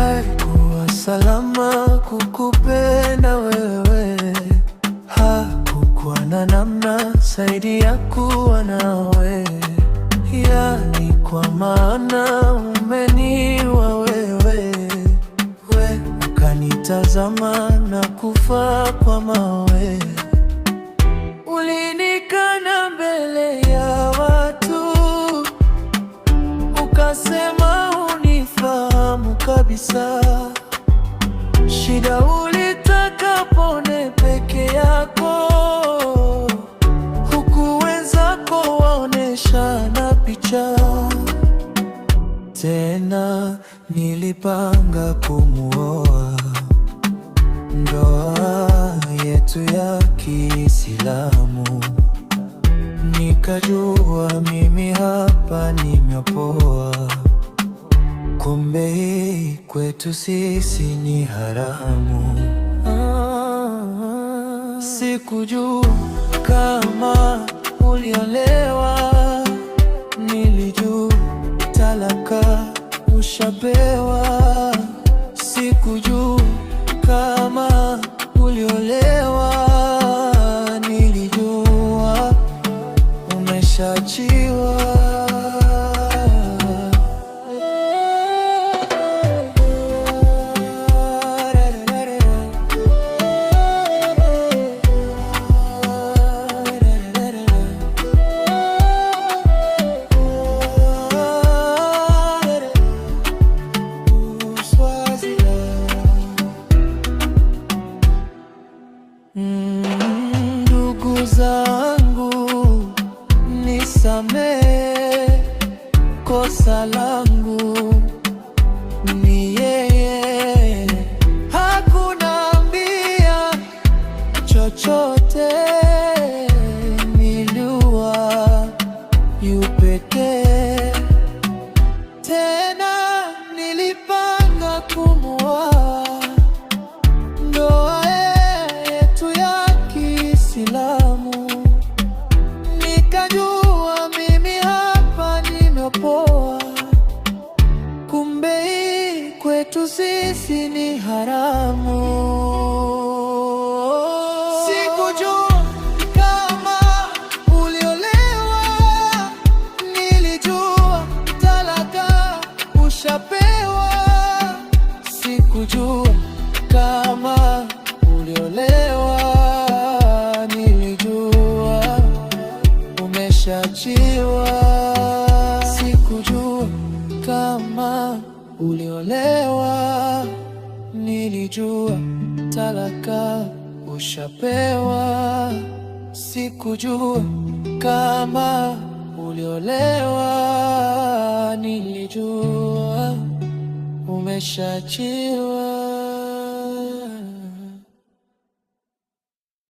Haikuwa salama kukupenda wewe, hakukuwa na namna zaidi ya kuwa nawe, yani kwa maana umeniua wewe, we ukanitazama na kufa kwa mawe. Ulinikana mbele ya watu, ukasema hunifahamu kabisa. Shida ulitaka pone peke yako, huku wenzako waoneshana picha. Tena nilipanga kumuoa, ndoa yetu ya Kiislamu. Nikajua mimi hapa nimepoa, kumbe hii kwetu sisi ni haramu. Ah, sikujua kama uliolewa, nilijua talaka ushapewa. Sikujua kama uliolewa, nilijua umeshachiwa. Ndugu zangu nisamee, kosa langu ni yeye, hakuniambia chochote, nilijua yu pekee. Tena nilipanga kumuoa, ndoa yetu ya Kiislamu, nikajua mimi hapa nimepoa, kumbe hii kwetu sisi ni haramu. Sikujua kama uliolewa, nilijua talaka ushapewa. Sikujua kama uliolewa, nilijua umeshachiwa. Sikujua kama uliolewa, nilijua talaka ushapewa. Sikujua kama uliolewa, nilijua umeshachiwa.